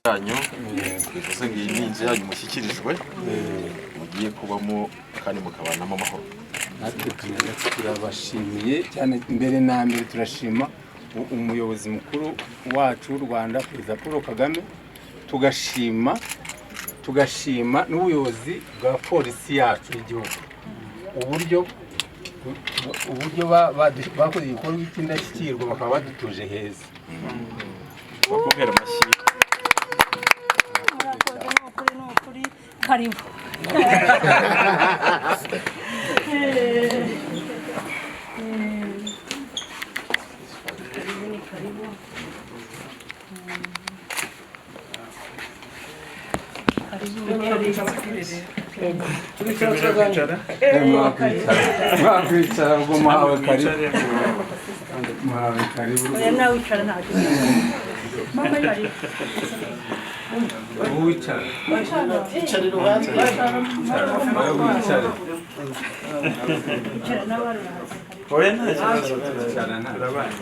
Yanyu bivuze ngo iyi ni inzu yanyu mushyikirijwe, mugiye kubamo kandi mukabanamo amahoro. Natwe turabashimiye cyane. Mbere na mbere turashima umuyobozi mukuru wacu w'u Rwanda, Perezida Paul Kagame, tugashima n'ubuyobozi bwa polisi yacu y'igihugu, uburyo bakoze igikorwa cy'indashyikirwa, bakaba badutuje heza. Bakomere amashyi. Murakoze, ni ukuri, ni ukuri, karibu. Karibu, ni karibu. Karibu. Mwakwicara ubwo, muhawe karibu, muhawe karibu. Oya, nawe wicara, ntacyo. Mama, karibu. Wicara. Wowe wicare. Wicara nawe hano hasi. Oya, nta kibazo. Wicara nta. Turabana.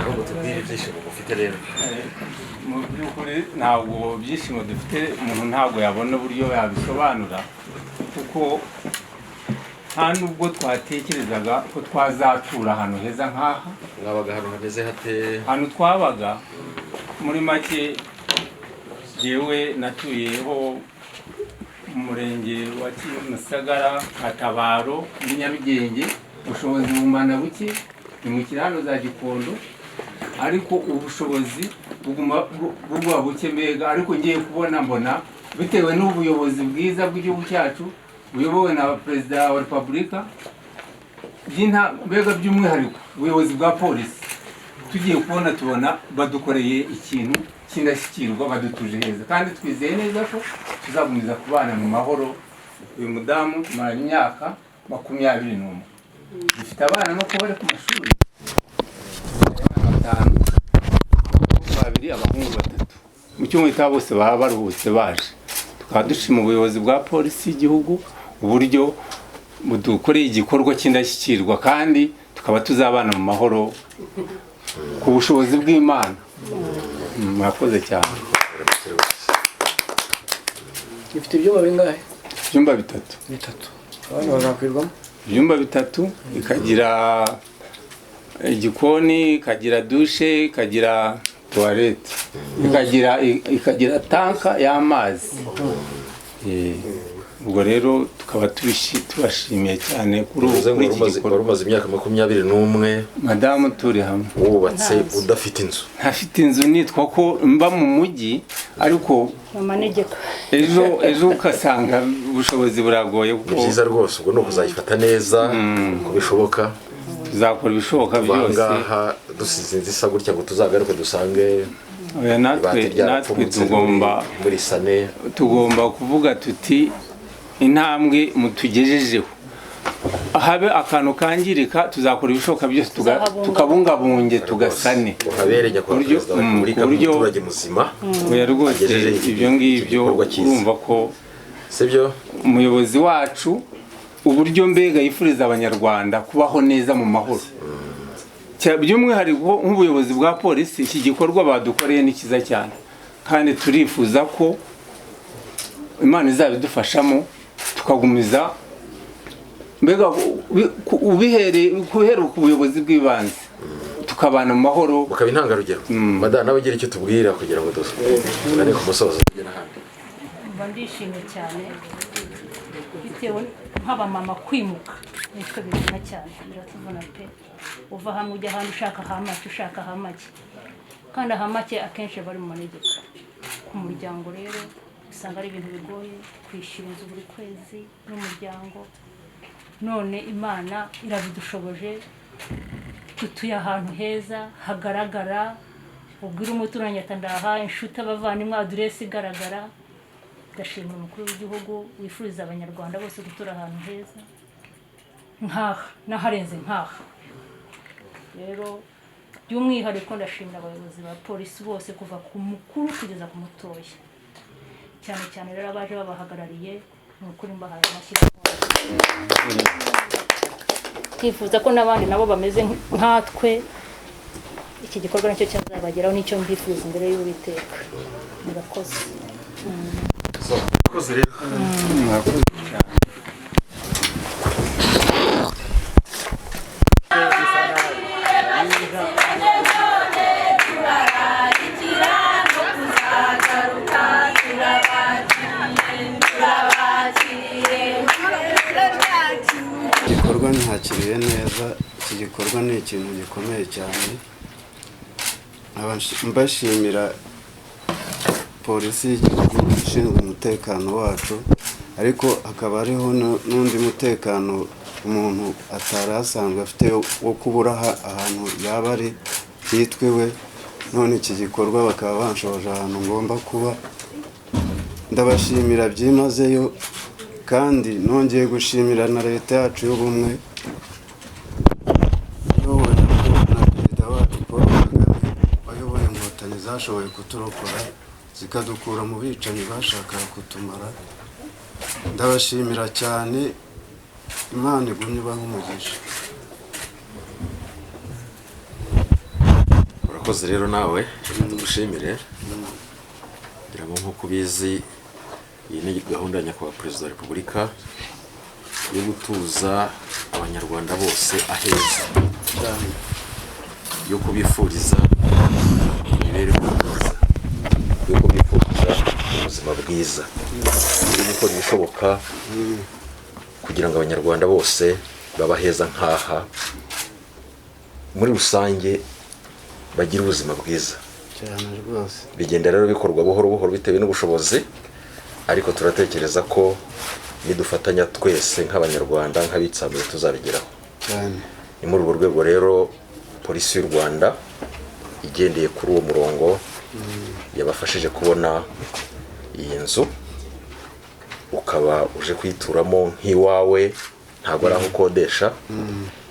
Ahubwo tubwire ibyishimo mufite rero. Mu by'ukuri ntabwo ibyishimo dufite umuntu ntabwo yabona uburyo yabisobanura, kuko nta nubwo twatekerezaga ko twazatura ahantu heza nk'aha. Mwabaga ahantu hameze hate? Ahantu twabaga, muri make, jyewe natuyeho mu murenge wa Kimisagara, Katabaro, muri Nyarugenge. Ubushobozi bumana buke, nimukira hano za Gikondo, ariko ubushobozi buguma buba buke mbega. Ariko ngiye kubona mbona bitewe n'ubuyobozi bwiza bw'igihugu cyacu buyobowe na Perezida wa Repubulika, mbega by'umwihariko ubuyobozi bwa polisi, tugiye kubona tubona badukoreye ikintu cy'indashyikirwa, badutuje heza, kandi twizeye neza ko tuzakomeza kubana mu mahoro. Uyu mudamu tumaranye imyaka 21, dufite abana no kuba bari ku mashuri, abana batanu, abakobwa babiri, abahungu batatu. Mu cyumweru gitaha bose baba baruhutse baje. Tukaba dushima ubuyobozi bwa polisi y'igihugu uburyo budukoreye igikorwa cy'indashyikirwa, kandi tukaba tuzabana mu mahoro ku bushobozi bw'Imana. Murakoze cyane. Ifite ibyumba bingahe? Ibyumba bitatu. Bitatu. Abana bazakwirwamo? Ibyumba bitatu, ikagira igikoni, ikagira douche, ikagira toilette, ikagira tanka y'amazi. Ubwo rero tukaba tubashimiye cyane kuri ubu, Bivuze ngo kuri wari iki gikorwa. Wari umaze imyaka 21 Madamu turi hamwe. Wubatse udafite inzu. Ntafite inzu, nitwa ko mba mu mujyi, ariko Mu manegeka. ejo ejo ugasanga ubushobozi buragoye Ni kuko byiza rwose, ubwo ni ukuzayifata neza uko bishoboka. Tuzakora ibishoboka Tuva aha byose. ngaha dusize inzu isa gutya ngo tuzagaruke dusange Oya, natwe ibati natwe ryarapfumutse tugomba muri sane. Tugomba kuvuga tuti intambwe mutugejejeho, habe akantu kangirika, tuzakora ibishoboka byose Tuzahabungabunga. tukabungabunge, tugasane. Uhabere nyakubahwa Perezida wa Repubulika, ku buryo- umuturage muzima Oya rwose, agejeje ibyo ngibyo iki gikorwa cyiza. Urumva ko Sibyo? umuyobozi wacu uburyo mbega yifuriza Abanyarwanda kubaho neza mu mahoro. By'umwihariko nk'ubuyobozi bwa polisi, iki gikorwa badukoreye ni cyiza cyane, kandi turifuza ko Imana izabidufashamo tukagumiza mbega ubihereye guhera ku buyobozi bw'ibanze, tukabana mu mahoro. Bukaba intangarugero. Madamu nawe ugira icyo tubwira kugira ngo tugane ku musozo tujye n'ahandi. Mba ndishimye cyane bitewe nk'abamama kwimuka nitwe bivuna cyane, biratuvuna pe. Uva hamwe ujya ahandi ushaka ahamake, ushaka ahamake, kandi ahamake akenshi aba ari mu manegeka ku muryango. Rero usanga ari ibintu bigoye kwishyura inzu buri kwezi n'umuryango. None Imana irabidushoboje, dutuye ahantu heza hagaragara, ubwira umuturanyi ati ndaha, inshuti, abavandimwe, aderesi igaragara. Ndashimira umukuru w'igihugu wifuriza Abanyarwanda bose gutura ahantu heza nk'aha n'aharenze nk'aha. Rero by'umwihariko ndashimira abayobozi ba polisi bose, kuva ku mukuru kugeza ku mutoya, cyane cyane rero abaje babahagarariye. Ni ukuri mbahaye amashyi. Twifuza ko n'abandi nabo bameze nkatwe. Iki gikorwa nacyo cyazabageraho, nicyo mbifuriza imbere y'Uwiteka. Murakoze. Murakoze rero. Mwakoze cyane. Igikorwa ntakiriye neza. Iki gikorwa ni ikintu gikomeye cyane. Nkaba mbashimira polisi y'igihugu ishinzwe umutekano wacu, ariko hakaba hariho n'undi mutekano umuntu atari asanzwe afite wo kubura ahantu yaba ari hitwa iwe. None iki gikorwa bakaba banshoje ahantu ngomba kuba. Ndabashimira byimazeyo, kandi nongeye gushimira na leta yacu y'ubumwe iyobowe na perezida wacu Paul Kagame, wayoboye Inkotanyi zashoboye kuturokora zikadukura mu bicanyi bashakaga kutumara. Ndabashimira cyane, Imana igumye ibahe umugisha. Urakoze rero nawe, reka tugushimire. Ngira ngo nk'uko ubizi, iyi ni gahunda ya Nyakubahwa Perezida wa Repubulika yo gutuza Abanyarwanda bose aheza, cyane, yo kubifuriza imibereho myiza, yo kubifuriza ubuzima bwiza, yo gukora ibishoboka kugira ngo Abanyarwanda bose baba heza nk'aha, muri rusange bagire ubuzima bwiza. Cyane rwose. Bigenda rero bikorwa buhoro buhoro bitewe n'ubushobozi, ariko turatekereza ko nidufatanya twese nk'Abanyarwanda, nk'abitsamuye, tuzabigeraho. Cyane. Ni muri urwo rwego rero Polisi y'u Rwanda igendeye kuri uwo murongo yabafashije kubona iyi nzu, ukaba uje kuyituramo nk'iwawe, ntabwo ari aho ukodesha.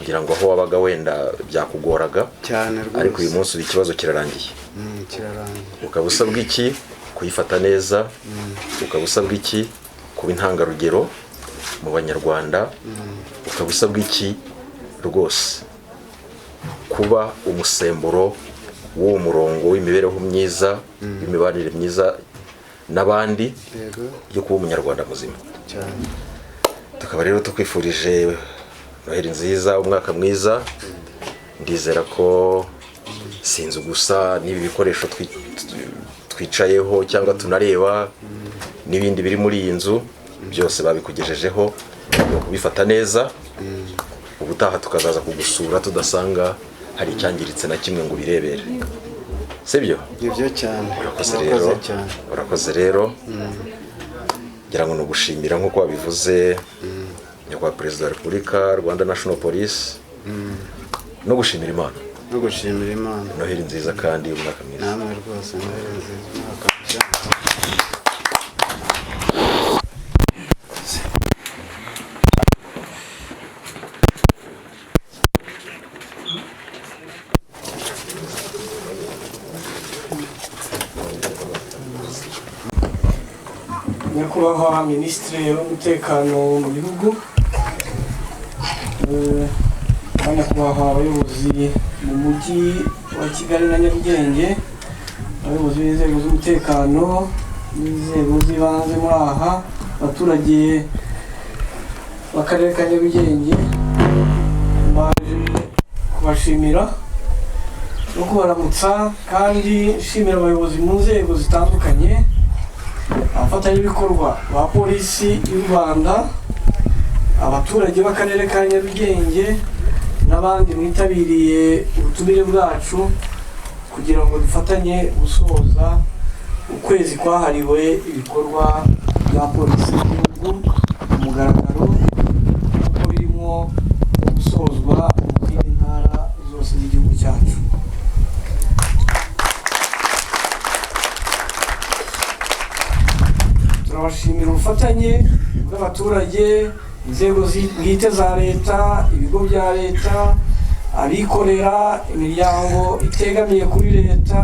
Ngira ngo aho wabaga wenda byakugoraga, Cyane rwose. ariko uyu munsi ubu ikibazo kirarangiye. Kirarangiye. Ukaba usabwa iki? Kuyifata neza. Ukaba usabwa iki? Kuba intangarugero mu Banyarwanda. Ukaba usabwa iki? Rwose kuba umusemburo w'uwo murongo w'imibereho myiza, w'imibanire myiza n'abandi, yo kuba Umunyarwanda muzima. Cyane. Tukaba rero tukwifurije Noheli nziza, umwaka mwiza. Ndizera ko si inzu gusa, n'ibi bikoresho twicayeho cyangwa tunareba n'ibindi biri muri iyi nzu, byose babikugejejeho, ni ukubifata neza. Ubutaha tukazaza kugusura tudasanga hari icyangiritse na kimwe ngo ubirebere, sibyo? Nibyo cyane. Urakoze Murakoze rero. cyane. Urakoze rero. Ngira ngo ni ugushimira nk'uko wabivuze Nyakubahwa Perezida wa Repubulika, Rwanda National Police, no gushimira Imana. No gushimira Imana. Noheli nziza kandi umwaka mwiza. Namwe rwose, Noheli nziza, umwaka mushya. Nyakubahwa Minisitiri w'Umutekano mu gihugu, ba nyakubahwa abayobozi mu Mujyi wa Kigali na Nyarugenge, abayobozi b'inzego z'umutekano n'inzego z'ibanze muri aha, abaturage b'Akarere ka Nyarugenge, baje kubashimira no kubaramutsa, kandi nshimira abayobozi mu nzego zitandukanye, abafatanyabikorwa ba Polisi y'u Rwanda, abaturage b'Akarere ka Nyarugenge n'abandi mwitabiriye ubutumire bwacu kugira ngo dufatanye gusoza ukwezi kwahariwe ibikorwa bya Polisi y'igihugu ku mugaragaro, nk'uko birimo gusozwa mu zindi ntara zose z'igihugu cyacu. Turabashimira ubufatanye bw'abaturage, inzego bwite za leta, ibigo bya leta, abikorera, imiryango itegamiye kuri leta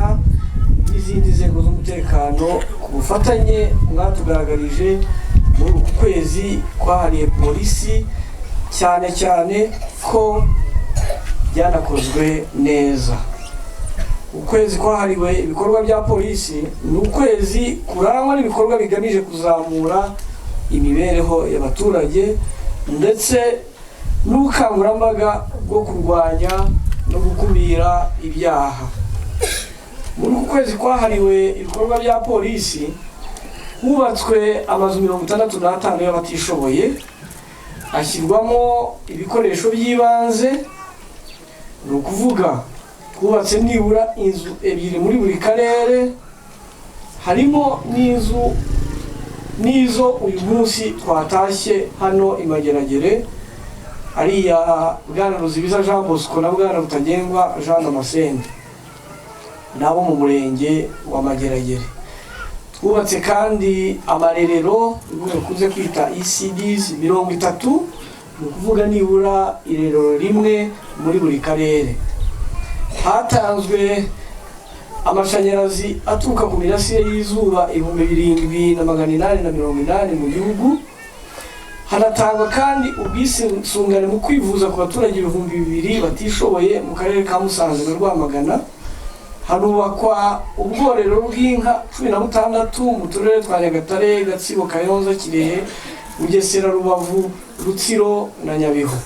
n'izindi nzego z'umutekano ku bufatanye mwatugaragarije muri uku kwezi kwahariye polisi, cyane cyane ko byanakozwe neza. Ukwezi kwahariwe ibikorwa bya polisi ni ukwezi kurangwa n'ibikorwa bigamije kuzamura imibereho y'abaturage ndetse n'ubukangurambaga bwo kurwanya no gukumira ibyaha. Muri uku kwezi kwahariwe ibikorwa bya polisi hubatswe amazu 65 y'abatishoboye, ashyirwamo ibikoresho by'ibanze. Ni ukuvuga hubatse nibura inzu 2 muri buri karere, harimo n'inzu n'izo uyu munsi twatashye hano i Mageragere, ariya Bwana Ruzibiza Jean Bosco na Bwana Rutagengwa Jean Damascene, nabo mu murenge wa Mageragere. Twubatse kandi amarerero bakunze kwita ECDs 30, ni ukuvuga nibura irerero rimwe muri buri karere. Hatanzwe amashanyarazi aturuka ku mirasire y'izuba 7880 mu gihugu. Hanatangwa kandi ubwisungane mu kwivuza ku baturage 2000 batishoboye mu karere ka Musanze na Rwamagana. Hanubakwa ubworero bw'inka 16 mu turere twa Nyagatare, Gatsibo, Kayonza, Kirehe, Bugesera, Rubavu, Rutsiro na Nyabihu.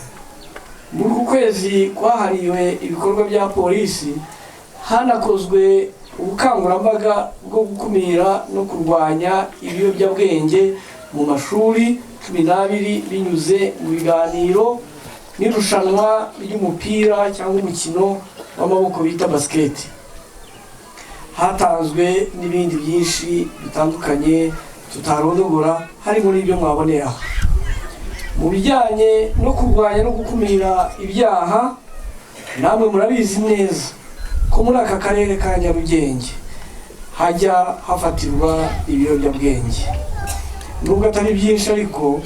Muri uku kwezi kwahariwe ibikorwa bya polisi hanakozwe ubukangurambaga bwo gukumira no kurwanya ibiyobyabwenge mu mashuri 12 binyuze mu biganiro n'irushanwa ry'umupira cyangwa umukino w'amaboko bita basiketi. Hatanzwe n'ibindi byinshi bitandukanye tutarondogora, harimo n'ibyo mwaboneye aha. Mu bijyanye no kurwanya no gukumira ibyaha, namwe murabizi neza ko muri aka karere ka Nyarugenge hajya hafatirwa ibiyobyabwenge. Nubwo atari byinshi ariko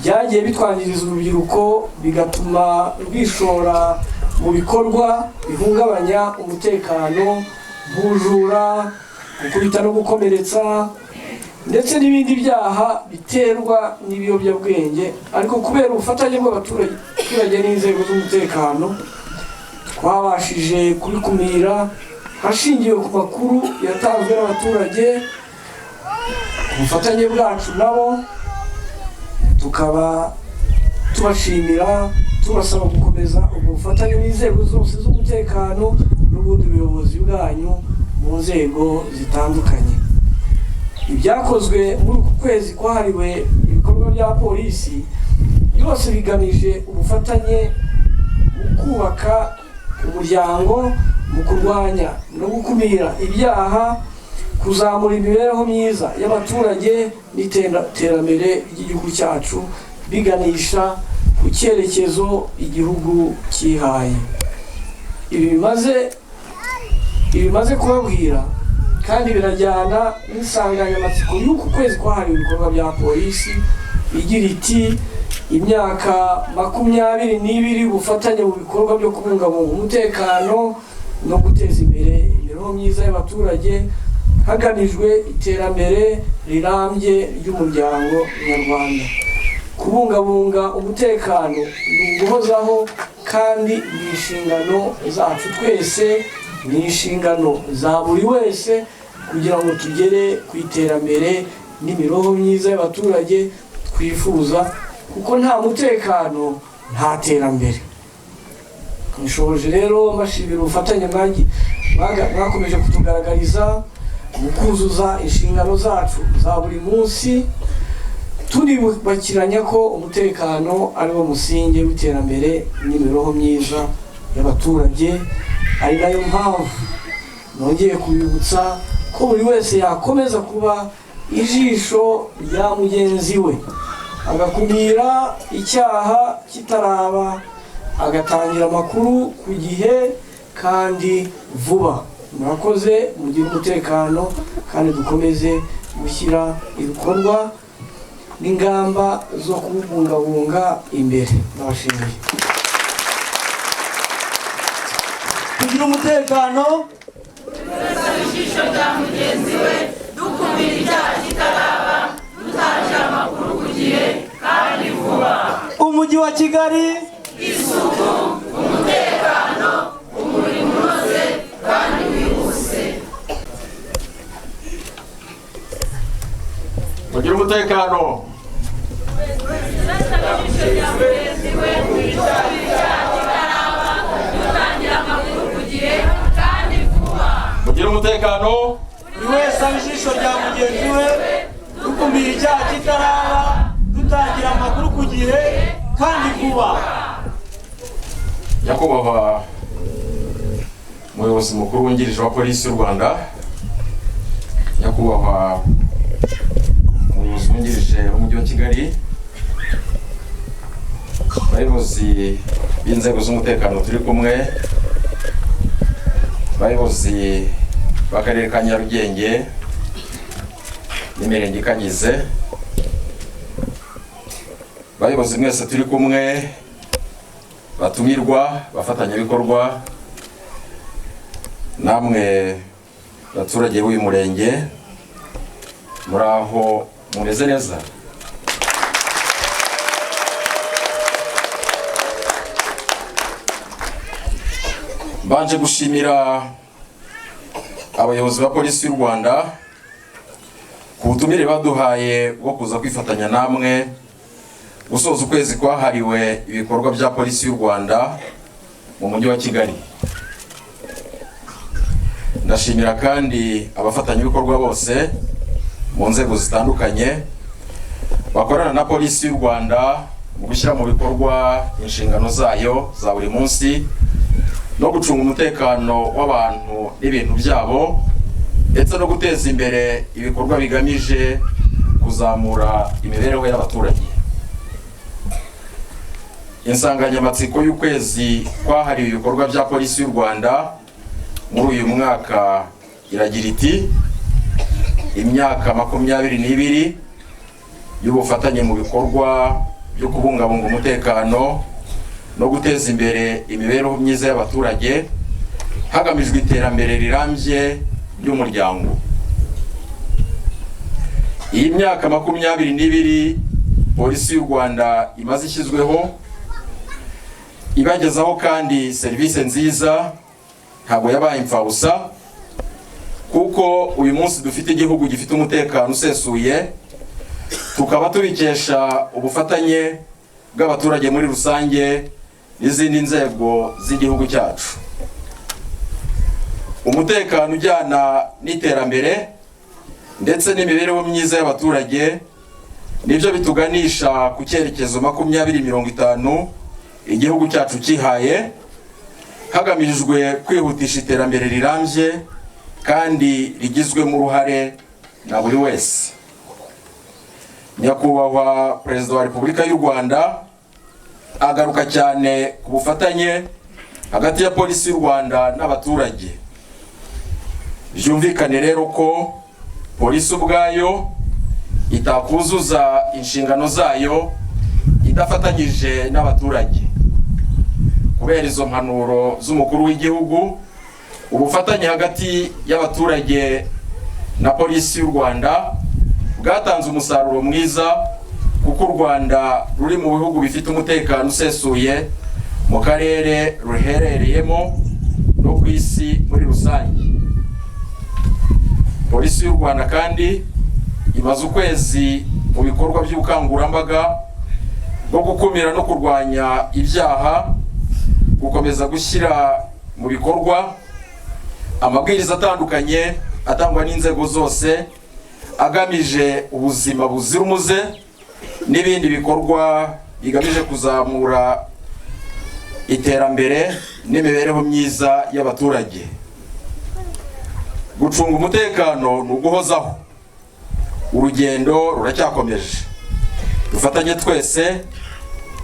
byagiye bitwangiriza urubyiruko, bigatuma rwishora mu bikorwa bihungabanya umutekano, nk'ubujura, gukubita no gukomeretsa, ndetse n'ibindi byaha biterwa n'ibiyobyabwenge. Ariko kubera ubufatanye bw'abaturage n'inzego z'umutekano twabashije kubikumira hashingiwe ku makuru yatanzwe n'abaturage. Ku bufatanye bwacu nabo tukaba tubashimira, tubasaba gukomeza ubwo bufatanye n'inzego zose z'umutekano n'ubundi buyobozi bwanyu mu nzego zitandukanye. Ibyakozwe muri uku kwezi kwahariwe ibikorwa bya polisi byose bigamije ubufatanye mu kubaka umuryango, mu kurwanya no gukumira ibyaha, kuzamura imibereho myiza y'abaturage n'iterambere ry'igihugu cyacu, biganisha ku cyerekezo igihugu cyihaye. Ibi bimaze kubabwira kandi birajyana n'insanganyamatsiko y'uku kwezi kwahariwe ibikorwa bya polisi igira iti: imyaka 22 ubufatanye mu bikorwa byo kubungabunga umutekano no guteza imbere imibereho myiza y'abaturage hagamijwe iterambere rirambye ry'umuryango nyarwanda. Kubungabunga umutekano ni uguhozaho kandi ni inshingano zacu twese, ni inshingano za buri wese kugira ngo tugere ku iterambere n'imibereho myiza y'abaturage twifuza, kuko nta mutekano nta terambere. Nishoje rero mbashimira ubufatanye mwakomeje kutugaragariza mu kuzuza inshingano zacu za buri munsi, tunibakiranya ko umutekano ari wo musingi w'iterambere n'imibereho myiza y'abaturage. Ari nayo mpamvu nongeye kubibutsa ko buri wese yakomeza kuba ijisho rya mugenzi we, agakumira icyaha kitaraba, agatangira amakuru ku gihe kandi vuba. Murakoze, mugire umutekano kandi dukomeze gushyira ibikorwa n'ingamba zo kubungabunga imbere. Ndabashimiye. Kugira umutekano, ijisho rya mugenzi we, dukumira icyaha kitaraba, dutangira amakuru ku gihe kandi vuba. Umujyi wa Kigali, isuku, umutekano, umurimo unoze kandi wihuse. Umutekano. Mugire umutekano. Buri wese abe ijisho rya mugenzi we, dukumira icyaha kitaraba, dutangira amakuru ku gihe kandi vuba. Nyakubahwa umuyobozi mukuru wungirije wa Polisi y'u Rwanda, nyakubahwa umuyobozi wungirije w'umujyi wa Kigali, abayobozi b'inzego z'umutekano turi kumwe, abayobozi b'akarere ka Nyarugenge n'imirenge ikagize, abayobozi mwese turi kumwe, batumirwa, bafatanyabikorwa, namwe baturage b'uyu murenge, muri aho mumeze neza? Mbanje gushimira abayobozi ba Polisi y'u Rwanda ku butumire baduhaye bwo kuza kwifatanya namwe gusoza ukwezi kwahariwe ibikorwa bya Polisi y'u Rwanda mu mujyi wa Kigali. Ndashimira kandi abafatanyabikorwa bose mu nzego zitandukanye bakorana na Polisi y'u Rwanda mu gushyira mu bikorwa inshingano zayo za buri munsi no gucunga umutekano w'abantu n'ibintu byabo, ndetse no guteza imbere ibikorwa bigamije kuzamura imibereho y'abaturage. Insanganyamatsiko y'ukwezi kwahariwe ibikorwa bya Polisi y'u Rwanda muri uyu mwaka iragira iti: imyaka 22 y'ubufatanye mu bikorwa byo kubungabunga umutekano no guteza imbere imibereho myiza y'abaturage hagamijwe iterambere rirambye ry'umuryango. Iyi myaka 22 Polisi y'u Rwanda imaze ishyizweho, ibagezaho kandi serivisi nziza, ntabwo yabaye imfabusa, kuko uyu munsi dufite igihugu gifite umutekano usesuye, tukaba tubikesha ubufatanye bw'abaturage muri rusange n'izindi nzego z'igihugu cyacu. Umutekano ujyana n'iterambere ndetse n'imibereho myiza y'abaturage nibyo bituganisha ku cyerekezo 2050 igihugu cyacu cyihaye, hagamijwe kwihutisha iterambere rirambye kandi rigizwemo uruhare na buri wese. Nyakubahwa Perezida wa Repubulika y'u Rwanda agaruka cyane ku bufatanye hagati ya Polisi y'u Rwanda n'abaturage. Byumvikane rero ko polisi ubwayo itakuzuza inshingano zayo idafatanyije n'abaturage. Kubera izo mpanuro z'umukuru w'igihugu, ubufatanye hagati y'abaturage na Polisi y'u Rwanda bwatanze umusaruro mwiza, kuko u Rwanda ruri mu bihugu bifite umutekano usesuye mu karere ruherereyemo no ku isi muri rusange. Polisi y'u Rwanda kandi imaze ukwezi mu bikorwa by'ubukangurambaga bwo gukumira no kurwanya ibyaha, gukomeza gushyira mu bikorwa amabwiriza atandukanye atangwa n'inzego zose agamije ubuzima buzira umuze n'ibindi bikorwa bigamije kuzamura iterambere n'imibereho myiza y'abaturage. Gucunga umutekano ni uguhozaho, urugendo ruracyakomeje. Dufatanye twese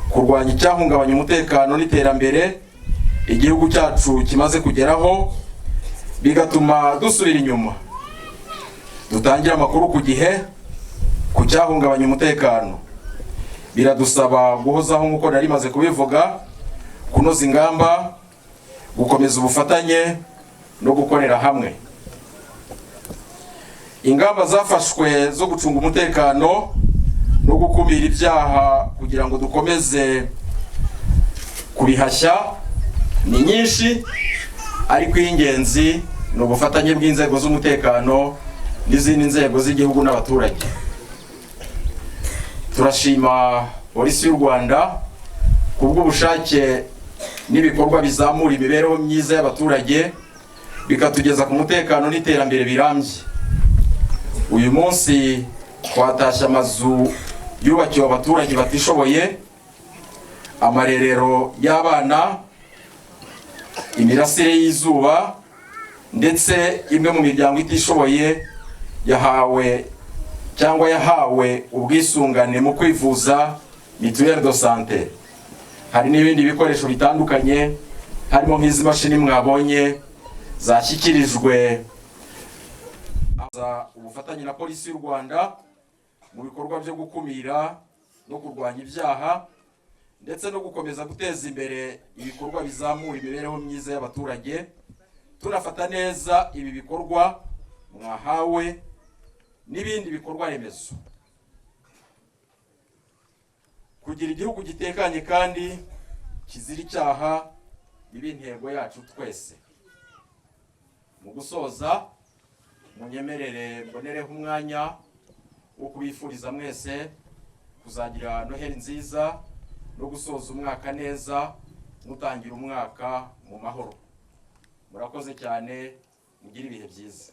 kurwanya icyahungabanya umutekano n'iterambere igihugu cyacu kimaze kugeraho, bigatuma dusubira inyuma. Dutangire amakuru ku gihe ku cyahungabanya umutekano. Biradusaba guhozaho, nk'uko nari maze kubivuga, kunoza ingamba, gukomeza ubufatanye no gukorera hamwe. Ingamba zafashwe zo gucunga umutekano no gukumira ibyaha kugira ngo dukomeze kubihashya ni nyinshi, ariko iy'ingenzi ni ubufatanye bw'inzego z'umutekano n'izindi nzego z'igihugu n'abaturage. Turashima Polisi y'u Rwanda kubw'ubushake n'ibikorwa bizamura imibereho myiza y'abaturage, bikatugeza ku mutekano n'iterambere birambye. Uyu munsi twatashye amazu yubakiwe abaturage batishoboye, amarerero y'abana, imirasire y'izuba, ndetse imwe mu miryango itishoboye yahawe cyangwa yahawe ubwisungane mu kwivuza, mutuelle de santé. Hari n'ibindi bikoresho bitandukanye, harimo nk'izi mashini mwabonye zashyikirijwe. Ubufatanye na Polisi y'u Rwanda mu bikorwa byo gukumira no kurwanya ibyaha, ndetse no gukomeza guteza imbere ibikorwa bizamura imibereho myiza y'abaturage, tunafata neza ibi bikorwa mwahawe n'ibindi bikorwa remezo kugira igihugu gitekanye kandi kizira icyaha bibe intego yacu twese. Mu gusoza, munyemerere mbonereho umwanya wo kubifuriza mwese kuzagira Noheli nziza no gusoza umwaka neza, mutangira umwaka mu mahoro. Murakoze cyane, mugire ibihe byiza.